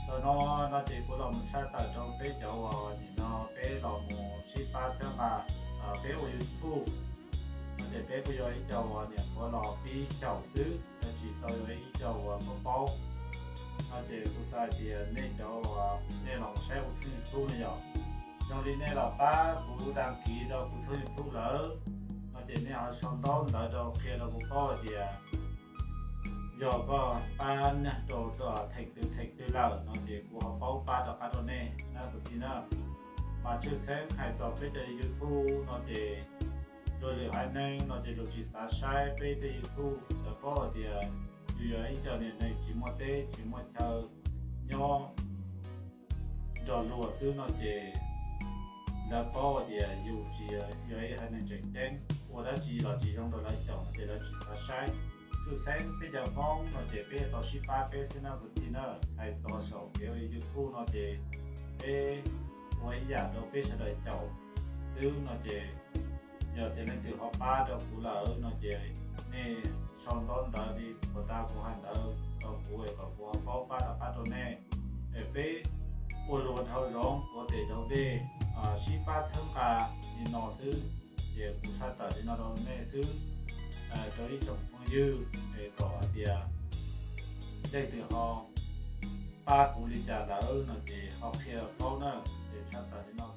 Thaum no no ces kuv los mus tshaj tawm rau peb cov uas nim no peb los mus sib pab txhawb nqa, peb ua YouTube no ces peb kuj yog ib co uas nyuam qhuav los pib xyaum xwb, tsis tau yog ib co uas paub paub. No ces kuv xav hais tias nej cov uas nej los saib kuv tshooj YouTube no yog, zoo li nej los pab kuv đăng ký rau kuv tshooj YouTube lawm no ces nej ho sau ntaub ntawv rau qhia rau kuv paub hais tias yog koj pab nyiaj rau theem twg theem twg lawm no ces kuv ho paub pab rov qab rau nej na kwv tij na. Mas tshwj xeeb hais txog peb cov YouTube no ces luag lwm haiv neeg no ces luag tsis xav saib peb tej YouTube, lawv paub hais tias yus yog ib co niag neeg tsis muaj teb tsis muaj chaw nyob nrog luag xwb no ces lawv paub hais tias yus tsis yog ib haiv neeg tseem ceeb, ua dab tsi los tsis zoo rau lawv xyaum no ces lawv tsis xav saib. Tshwj xeeb peb cov Hmoob no ces peb yuav tau sib pab peb xwb na kwv tij na. Hais txog saum kev ua YouTube no ces peb ua ib yam rau peb sawv daws xyaum xwb no ces yog tias leej twg ho pab rau kuv lawm no ces nej sau ntaub ntawv li puas tas kuv hais ntawd rau kuv es kom kuv ho paub pab rov qab rau nej. Es peb ua luag dhau zoov ua tes dhau dej, sib pab txhawb nqa li no xwb. Ces kuv tshaj tawm li no rau nej xwb, rau ib tsoom phooj ywg es kom hais tias leej twg ho pab kuv li cas lawm no ces ho qhia paub na. Ces tshaj tawm li no